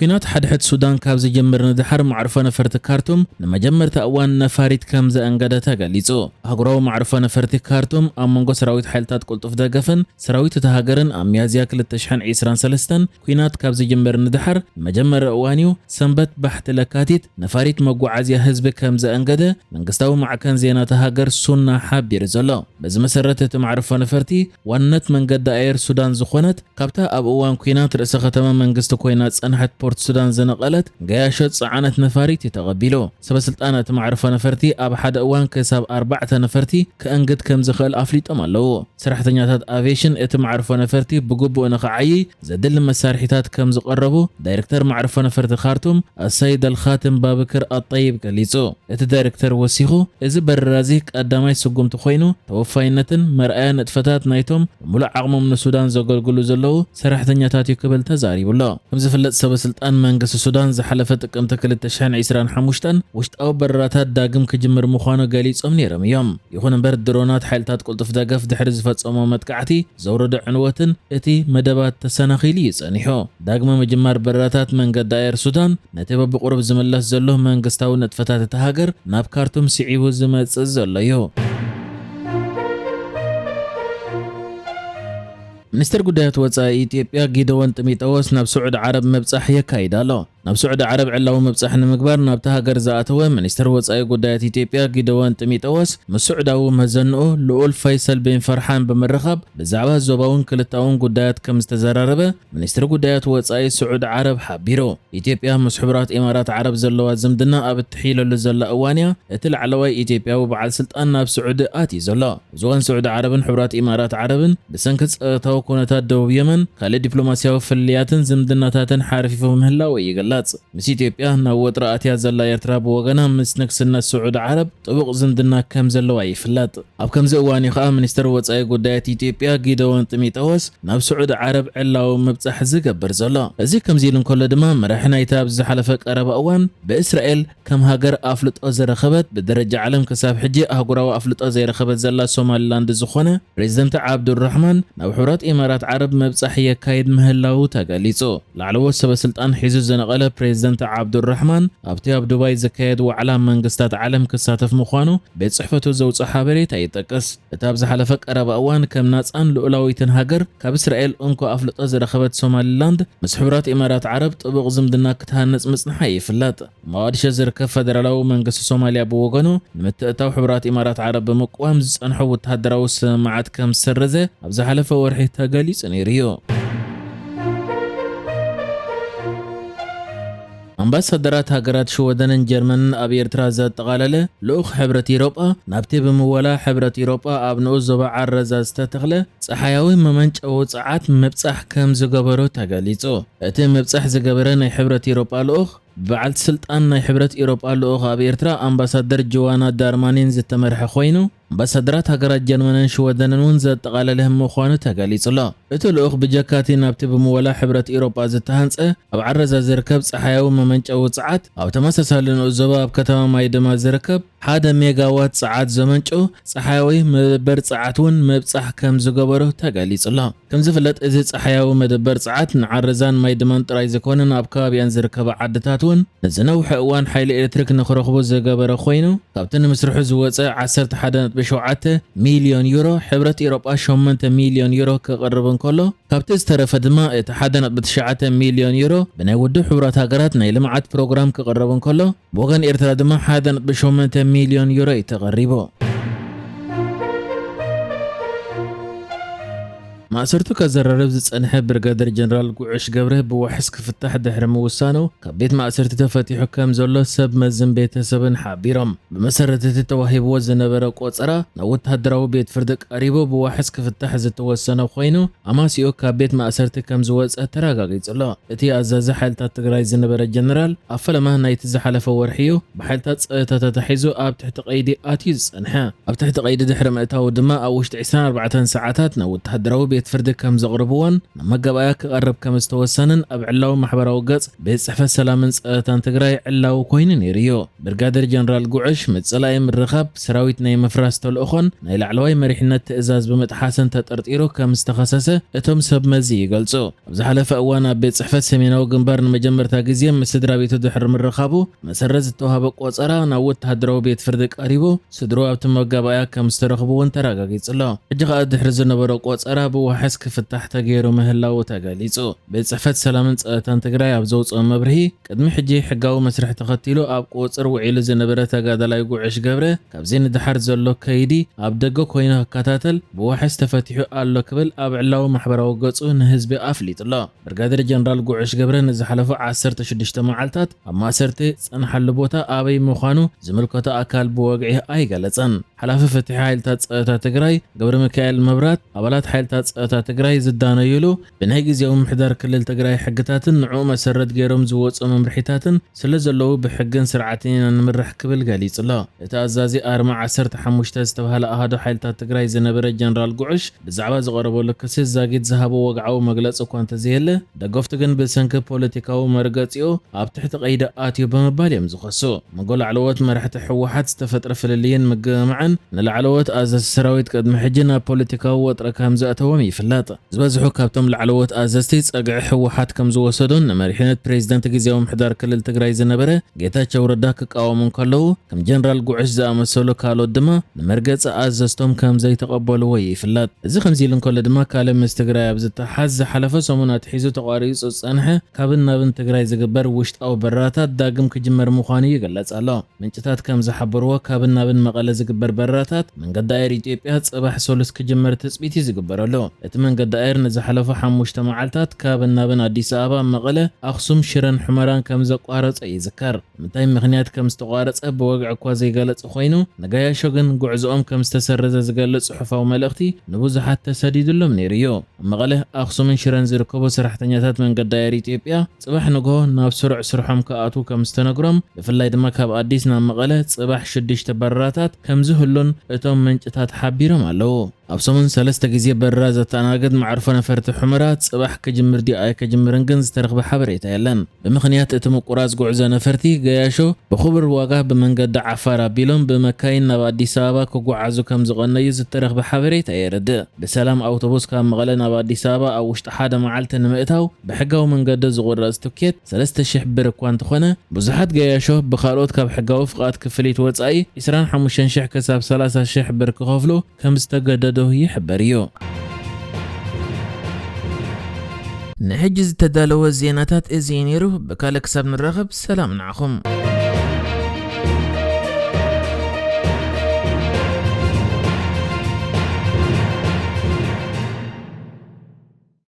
ኲናት ሓድሕድ ሱዳን ካብ ዝጅምር ንድሓር፣ መዕርፎ ነፈርቲ ካርቱም ንመጀመርታ እዋን ነፋሪት ከም ዘእንገደ ተገሊጹ። ኣህጉራዊ መዕርፎ ነፈርቲ ካርቱም ኣብ መንጎ ሰራዊት ሓይልታት ቅልጡፍ ደገፍን ሰራዊት እታ ሃገርን ኣብ ሚያዝያ ክልተ ሽሕን ዕስራን ሰለስተን ኲናት ካብ ዝጅምር ንድሓር ንመጀመርያ እዋን እዩ። ሰንበት ባሕቲ ለካቲት ነፋሪት መጓዓዝያ ህዝቢ ከም ዘእንገደ መንግስታዊ ማዕከን ዜና እታ ሃገር ሱና ሓቢሩ ዘሎ። በዚ መሰረት እቲ መዕርፎ ነፈርቲ ዋንነት መንገዲ ኣየር ሱዳን ዝኾነት፣ ካብታ ኣብ እዋን ኲናት ርእሰ ከተማ መንግስቲ ኮይና ዝጸንሐት ፖርት ሱዳን ዝነቐለት ገያሾ ጸዓነት ነፋሪት እዩ ተቐቢሉ። ሰበ ስልጣን እቲ መዕርፎ ነፈርቲ ኣብ ሓደ እዋን ክሳብ ኣርባዕተ ነፈርቲ ከእንግድ ከም ዝኽእል ኣፍሊጦም ኣለዉ። ሰራሕተኛታት ኣቪዬሽን እቲ መዕርፎ ነፈርቲ ብግቡእ ንኽዓይይ ዘድሊ መሳርሒታት ከም ዝቐረቡ ዳይሬክተር መዕርፎ ነፈርቲ ካርቱም ኣሰይድ ኣልኻትም ባብክር ኣጠይብ ገሊጹ። እቲ ዳይሬክተር ወሲኹ፣ እዚ በረራ እዚ ቀዳማይ ስጉምቲ ኮይኑ፣ ተወፋይነትን መርኣያ ንጥፈታት ናይቶም ብምሉእ ዓቕሞም ንሱዳን ዘገልግሉ ዘለዉ ሰራሕተኛታት እዩ ክብል ተዛሪቡ ኣሎ። ከም ዝፍለጥ፣ ሰበ ስልጣን መንግስቲ ሱዳን ዝሓለፈ ጥቅምቲ ክልተ ሽሕን ዕስራን ሓሙሽተን ውሽጣዊ በረራታት ዳግም ክጅምር ምዃኑ ገሊጾም ነይሮም እዮም። ይኹን እምበር፣ ድሮናት ሓይልታት ቅልጡፍ ደገፍ ድሕሪ ዝፈጸሞ መጥቃዕቲ ዘውረዶ ዕንወትን እቲ መደባት ተሰናኺሉ እዩ ጸኒሑ። ዳግመ ምጅማር በረራታት መንገዲ ኣየር ሱዳን ነቲ በብቁሩብ ዝምለስ ዘሎ መንግስታዊ ንጥፈታት እታ ሃገር ናብ ካርቱም ስዒቡ ዝመጽእ ዘሎ እዩ። ሚኒስትር ጉዳያት ወጻኢ ኢትዮጵያ ጊደዎን ጢሞቴዎስ ናብ ስዑዲ ዓረብ ምብጻሕ የካይድ ኣሎ። ናብ ስዑዲ ዓረብ ዕላዊ ምብጻሕ ንምግባር ናብታ ሃገር ዝኣተወ ሚኒስትር ወጻኢ ጉዳያት ኢትዮጵያ ጊደዎን ጢሞቴዎስ ምስ ስዑዳዊ መዘንኡ ልኡል ፈይሰል ቢን ፈርሓን ብምርኻብ ብዛዕባ ዞባውን ክልታውን ጉዳያት ከም ዝተዘራረበ ሚኒስትሪ ጉዳያት ወጻኢ ስዑዲ ዓረብ ሓቢሩ። ኢትዮጵያ ምስ ሕቡራት ኢማራት ዓረብ ዘለዋ ዝምድና ኣብ እትሕይለሉ ዘላ እዋን እያ እቲ ላዕለዋይ ኢትዮጵያዊ በዓል ስልጣን ናብ ስዑዲ ኣትዩ ዘሎ። እዚ እዋን ስዑዲ ዓረብን ሕቡራት ኢማራት ዓረብን ብሰንኪ ጸጥታዊ ኩነታት ደቡብ የመን ካልእ ዲፕሎማስያዊ ፍልልያትን ዝምድናታትን ሓርፊፉ ምህላዉ ይግለጽ። ምስ ኢትዮጵያ ናብ ወጥሪ ኣትያ ዘላ ኤርትራ ብወገና ምስ ንግስነት ስዑዲ ዓረብ ጥቡቕ ዝምድና ከም ዘለዋ ይፍለጥ። ኣብ ከምዚ እዋን እዩ ከኣ ሚኒስትር ወጻኢ ጉዳያት ኢትዮጵያ ጊደዎን ጢሞቴዎስ ናብ ስዑዲ ዓረብ ዕላዊ ምብጻሕ ዝገብር ዘሎ። እዚ ከምዚ ኢሉ እንከሎ ድማ፣ መራሒ ናይታ ኣብዚ ዝሓለፈ ቀረባ እዋን ብእስራኤል ከም ሃገር ኣፍልጦ ዝረኸበት፣ ብደረጃ ዓለም ክሳብ ሕጂ ኣህጉራዊ ኣፍልጦ ዘይረኸበት ዘላ ሶማሊላንድ ዝኾነ ፕሬዚደንት ዓብዱራሕማን ናብ ሕቡራት ኢማራት ዓረብ ምብጻሕ የካይድ ምህላዉ ተገሊጹ። ላዕለዎት ሰበ ስልጣን ሒዙ ዝነቐለ ፕሬዚደንት ዓብዱራሕማን ኣብቲ ኣብ ዱባይ ዝካየድ ዋዕላ መንግስታት ዓለም ክሳተፍ ምዃኑ ቤት ጽሕፈቱ ዘውጽኦ ሓበሬታ ይጠቅስ። እቲ ኣብ ዝሓለፈ ቀረባ እዋን ከም ናጻን ልኡላዊትን ሃገር ካብ እስራኤል እንኮ ኣፍልጦ ዝረኸበት ሶማሊላንድ ምስ ሕቡራት ኢማራት ዓረብ ጥቡቕ ዝምድና ክትሃንጽ ምጽንሓ ይፍለጥ። ሞቓዲሾ ዝርከብ ፈደራላዊ መንግስቲ ሶማልያ ብወገኑ ንምትእታው ሕቡራት ኢማራት ዓረብ ብምቅዋም ዝጸንሖ ወተሃደራዊ ስምምዓት ከም ዝሰረዘ ኣብ ዝሓለፈ ወርሒ ተገሊጹ ነይሩ እዩ። ኣምባሳደራት ሃገራት ሽወደንን ጀርመንን ኣብ ኤርትራ ዘጠቓለለ ልኡኽ ሕብረት ኢሮጳ ናብቲ ብምወላ ሕብረት ኢሮጳ ኣብ ንኡስ ዞባ ዓረዛ ዝተተኽለ ጸሓያዊ መመንጨዊ ጸዓት ምብጻሕ ከም ዝገበሩ ተገሊጹ። እቲ ምብጻሕ ዝገበረ ናይ ሕብረት ኢሮጳ ልኡኽ ብበዓልቲ ስልጣን ናይ ሕብረት ኢሮጳ ልኡኽ ኣብ ኤርትራ ኣምባሳደር ጆዋና ዳርማኒን ዝተመርሐ ኮይኑ፣ ኣምባሳደራት ሃገራት ጀርመንን ሽወደንን እውን ዘጠቓለለ ምዃኑ ተገሊጹ ኣሎ። እቲ ልኡኽ ብጀካቲ ናብቲ ብምወላ ሕብረት ኢሮጳ ዝተሃንጸ ኣብ ዓረዛ ዝርከብ ጸሓያዊ መመንጨዊ ጸዓት፣ ኣብ ተመሳሳሊ ንኡስ ዞባ ኣብ ከተማ ማይደማ ዝርከብ ሓደ ሜጋዋት ጸዓት ዘመንጩ ጸሓያዊ መደበር ጸዓት እውን ምብጻሕ ከም ዝገበሩ ተገሊጹ ኣሎ። ከም ዝፍለጥ፣ እዚ ጸሓያዊ መደበር ጸዓት ንዓረዛን ማይድማን ጥራይ ዘይኮነ፣ ናብ ከባቢኣን ዝርከባ ዓድታት እውን ንዝነውሐ እዋን ሓይሊ ኤሌክትሪክ ንኽረኽቡ ዝገበረ ኮይኑ፣ ካብቲ ንምስርሑ ዝወጸ ዓሰርተ ሓደ ነጥቢ ሸውዓተ ሚልዮን ዩሮ፣ ሕብረት ኤውሮጳ ሸሞንተ ሚልዮን ዩሮ ክቕርብ እንከሎ፣ ካብቲ ዝተረፈ ድማ እቲ ሓደ ነጥቢ ትሽዓተ ሚልዮን ዩሮ ብናይ ውድብ ሕቡራት ሃገራት ናይ ልምዓት ፕሮግራም ክቕረብ እንከሎ፣ ብወገን ኤርትራ ድማ ሓደ ነጥቢ ሸሞንተ ሚልዮን ዩሮ እዩ ተቐሪቡ። ማእሰርቱ ከዘራርብ ዝጸንሐ ብርጋደር ጀነራል ጉዑሽ ገብረ ብዋሕስ ክፍታሕ ድሕሪ ምውሳኑ፣ ካብ ቤት ማእሰርቲ ተፈቲሑ ከም ዘሎ ሰብ መዝን ቤተሰብን ሓቢሮም። ብመሰረት እቲ ተዋሂብዎ ዝነበረ ቆጸራ፣ ናብ ወተሃደራዊ ቤት ፍርዲ ቀሪቡ ብዋሕስ ክፍታሕ ዝተወሰነ ኮይኑ፣ ኣማሲኡ ካብ ቤት ማእሰርቲ ከም ዝወጸ ተረጋጊጹ ኣሎ። እቲ ኣዛዚ ሓይልታት ትግራይ ዝነበረ ጀነራል፣ ኣብ ፈለማ ናይቲ ዝሓለፈ ወርሒ እዩ ብሓይልታት ጸጥታ ተታሒዙ ኣብ ትሕቲ ቀይዲ ኣትዩ ዝጸንሐ። ኣብ ትሕቲ ቀይዲ ድሕሪ ምእታዉ ድማ፣ ኣብ ውሽጢ ዕስራን ኣርባዕተን ሰዓታት ናብ ወተሃደራዊ ቤት ቤት ፍርዲ ከም ዘቕርብዎን ናብ መጋባእያ ክቐርብ ከም ዝተወሰነን ኣብ ዕላዊ ማሕበራዊ ገጽ ቤት ጽሕፈት ሰላምን ጸጥታን ትግራይ ዕላዊ ኮይኑ ነይሩ እዩ። ብርጋደር ጀነራል ጉዕሽ ምጽላኢ ምርኻብ ሰራዊት ናይ ምፍራስ ተልእኾን ናይ ላዕለዋይ መሪሕነት ትእዛዝ ብምጥሓስን ተጠርጢሩ ከም ዝተኸሰሰ እቶም ሰብ መዚ ይገልጹ። ኣብ ዝሓለፈ እዋን ኣብ ቤት ጽሕፈት ሰሜናዊ ግንባር ንመጀመርታ ግዜ ምስ ስድራ ቤቱ ድሕሪ ምርኻቡ መሰረት ዝተዋህበ ቆጸራ ናብ ወተሃደራዊ ቤት ፍርዲ ቀሪቡ፣ ስድርኡ ኣብቲ መጋባእያ ከም ዝተረኽቡ እውን ተረጋጊጹ ኣሎ። ሕጂ ከኣ ድሕሪ ዝነበሮ ቆጸራ ብዋሕስ ክፍታሕ ተገይሩ ምህላዉ ተገሊጹ። ቤት ጽሕፈት ሰላምን ጸጥታን ትግራይ ኣብ ዘውጽኦ መብርሂ፣ ቅድሚ ሕጂ ሕጋዊ መስርሕ ተኸቲሉ ኣብ ቁጽር ውዒሉ ዝነበረ ተጋዳላይ ጉዕሽ ገብረ ካብዚ ንደሓር ዘሎ ከይዲ ኣብ ደገ ኮይኑ ክከታተል ብዋሕስ ተፈቲሑ ኣሎ ክብል ኣብ ዕላዊ ማሕበራዊ ገጹ ንህዝቢ ኣፍሊጡ ኣሎ። ብርጋደር ጀነራል ጉዕሽ ገብረ ንዝሓለፉ ዓሰርተ ሽዱሽተ መዓልታት ኣብ ማእሰርቲ ዝጸንሓሉ ቦታ ኣበይ ምዃኑ ዝምልከቶ ኣካል ብወግዒ ኣይገለጸን። ሓላፊ ፍትሒ ሓይልታት ጸጥታ ትግራይ ገብረ ሚካኤል መብራት፣ ኣባላት ሓይልታት ጸጥታ ትግራይ ዝዳነዩሉ ብናይ ግዜያዊ ምምሕዳር ክልል ትግራይ ሕግታትን ንዕኡ መሰረት ገይሮም ዝወጹ መምርሒታትን ስለ ዘለዉ ብሕግን ስርዓትን ኢና ንምራሕ ክብል ገሊጹ ኣሎ። እቲ ኣዛዚ ኣርማ ዓሰርተ ሓሙሽተ ዝተባህለ ኣሃዱ ሓይልታት ትግራይ ዝነበረ ጀነራል ጉዕሽ ብዛዕባ ዝቐረበሉ ክሲ ዛጊት ዝሃቦ ወግዓዊ መግለጺ እኳ እንተዘየለ፣ ደገፍቱ ግን ብሰንኪ ፖለቲካዊ መርገጺኡ ኣብ ትሕቲ ቀይዲ ኣትዩ ብምባል እዮም ዝኸሱ። መንጎ ላዕለዎት መራሕቲ ህወሓት ዝተፈጥረ ፍልልይን ምግምማዕን ንላዕለዎት ኣዘዝቲ ሰራዊት ቅድሚ ሕጂ ናብ ፖለቲካዊ ወጥሪ ከም ዘእተዎም ይፍለጥ። ዝበዝሑ ካብቶም ላዕለዎት ኣዘዝቲ ጸግዒ ህወሓት ከም ዝወሰዱን ንመሪሕነት ፕሬዚደንት ግዜያዊ ምምሕዳር ክልል ትግራይ ዝነበረ ጌታቸው ረዳ ክቃወሙ እንከለዉ፣ ከም ጀነራል ጉዕሽ ዝኣመሰሉ ካልኦት ድማ ንመርገጺ ኣዘዝቶም ከም ዘይተቐበልዎ ይፍለጥ። እዚ ከምዚ ኢሉ እንከሎ ድማ፣ ካልእ ምስ ትግራይ ኣብ ዝተሓዝ ዝሓለፈ ሰሙን ኣትሒዙ ተቋሪጹ ዝጸንሐ ካብን ናብን ትግራይ ዝግበር ውሽጣዊ በረራታት ዳግም ክጅመር ምዃኑ ይግለጽ ኣሎ። ምንጭታት ከም ዝሓበርዎ፣ ካብን ናብን መቐለ ዝግበር በረራታት መንገዲ ኣየር ኢትዮጵያ ጽባሕ ሰሉስ ክጅመር ትጽቢት እዩ ዝግበረሉ። እቲ መንገዲ ኣየር ንዝሓለፉ ሓሙሽተ መዓልታት ካብን ናብን ኣዲስ ኣበባ፣ መቐለ፣ ኣኽሱም፣ ሽረን ሑመራን ከም ዘቋረጸ ይዝከር። ምንታይ ምኽንያት ከም ዝተቋረጸ ብወግዒ እኳ ዘይገለጸ ኮይኑ፣ ንገያሾ ግን ጉዕዞኦም ከም ዝተሰረዘ ዝገልጽ ጽሑፋዊ መልእኽቲ ንብዙሓት ተሰዲዱሎም ነይሩ እዩ። ኣብ መቐለ፣ ኣኽሱምን ሽረን ዝርከቡ ሰራሕተኛታት መንገዲ ኣየር ኢትዮጵያ ጽባሕ ንግሆ ናብ ስሩዕ ስርሖም ክኣትዉ ከም ዝተነግሮም፣ ብፍላይ ድማ ካብ ኣዲስ ናብ መቐለ ጽባሕ ሽዱሽተ በረራታት ከም ዝህሉን እቶም ምንጭታት ሓቢሮም ኣለዉ። ኣብ ሰሙን ሰለስተ ግዜ በረራ ዘተኣናግድ መዓርፎ ነፈርቲ ሑመራ ጽባሕ ክጅምር ድዩ ኣይክጅምርን ግን ዝተረኽበ ሓበሬታ የለን። ብምኽንያት እቲ ምቁራጽ ጉዕዞ ነፈርቲ፣ ገያሾ ብኽቡር ዋጋ ብመንገዲ ዓፋር ኣቢሎም ብመካይን ናብ ኣዲስ ኣበባ ክጓዓዙ ከም ዝቐነዩ ዝተረኽበ ሓበሬታ የረድእ። ብሰላም ኣውቶቡስ ካብ መቐለ ናብ ኣዲስ ኣበባ ኣብ ውሽጢ ሓደ መዓልቲ ንምእታው ብሕጋዊ መንገዲ ዝቑረጽ ትኬት ሰለስተ ሽሕ ብር እኳ እንተኾነ፣ ብዙሓት ገያሾ ብኻልኦት ካብ ሕጋዊ ፍቓድ ክፍሊት ወጻኢ ዕስራን ሓሙሽተን ሽሕ ክሳብ ሰላሳ ሽሕ ብር ክኸፍሉ ከም ዝተገደዱ ይሕበር እዩ። ንሕጂ ዝተዳለወ ዜናታት እዚ እዩ ነይሩ። ብካልእ ክሳብ ንራኸብ፣ ሰላም ንዓኹም።